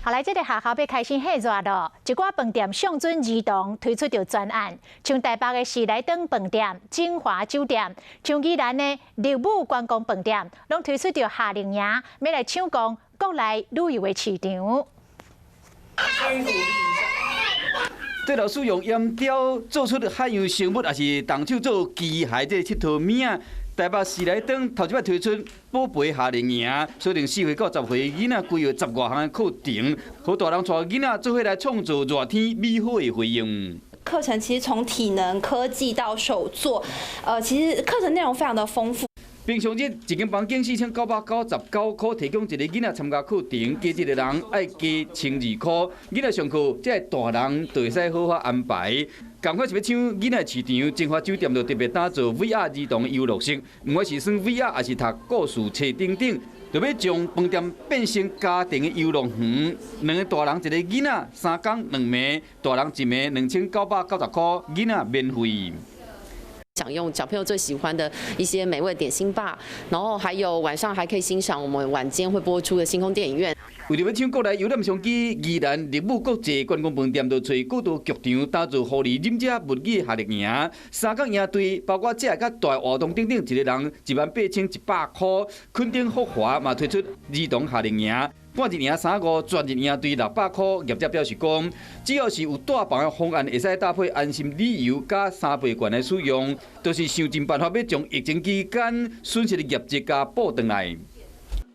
後來這个學校欲開始火熱囉，一寡飯店上準兒童推出著專案，像台北的時來頓飯店、晶華酒店，像宜蘭的綠舞觀光飯店，攏推出著夏令營，欲來搶攻國內旅遊的市場。對老師用鹽雕做出海洋生物，抑是動手做機械這个𨑨迌物仔。台北時來頓頭一擺推出寶貝夏令營，鎖定4歲到10歲囡仔，規劃十外項的課程，予大人帶囡仔做伙來創造熱天美好的回憶。課程其實從體能、科技到手作，其實課程內容非常的豐富。平常日一間房間4999塊，提供一個囡仔參加課程，加一個人愛加1200塊。囡仔上課，這个大人就會使好好安排。仝款是欲搶囡仔市場，晶華酒店就特別打造 VR 兒童遊樂室，毋管是耍 VR 抑是讀故事冊等等，就欲將飯店變成家庭的遊樂園。兩个大人一個囡仔，3工2暝，大人一暝2990塊，囡仔免費。享用小朋友最喜歡的一些美味點心吧，然後還有晚上還可以欣賞我們晚間會播出的星空電影院。為著欲搶國內遊覽商機，宜蘭綠舞國際觀光飯店就揣各大劇場打造予你忍者物語夏令營，3工營隊包括食佮大活動等等，一個人18,100塊。墾丁福華嘛推出兒童夏令營。半日營3五，全日營隊600塊。業者表示講，只要是有帶房的方案，會使搭配安心旅遊佮三倍券來使用，就是想盡辦法欲將疫情期間損失的業績共補轉來。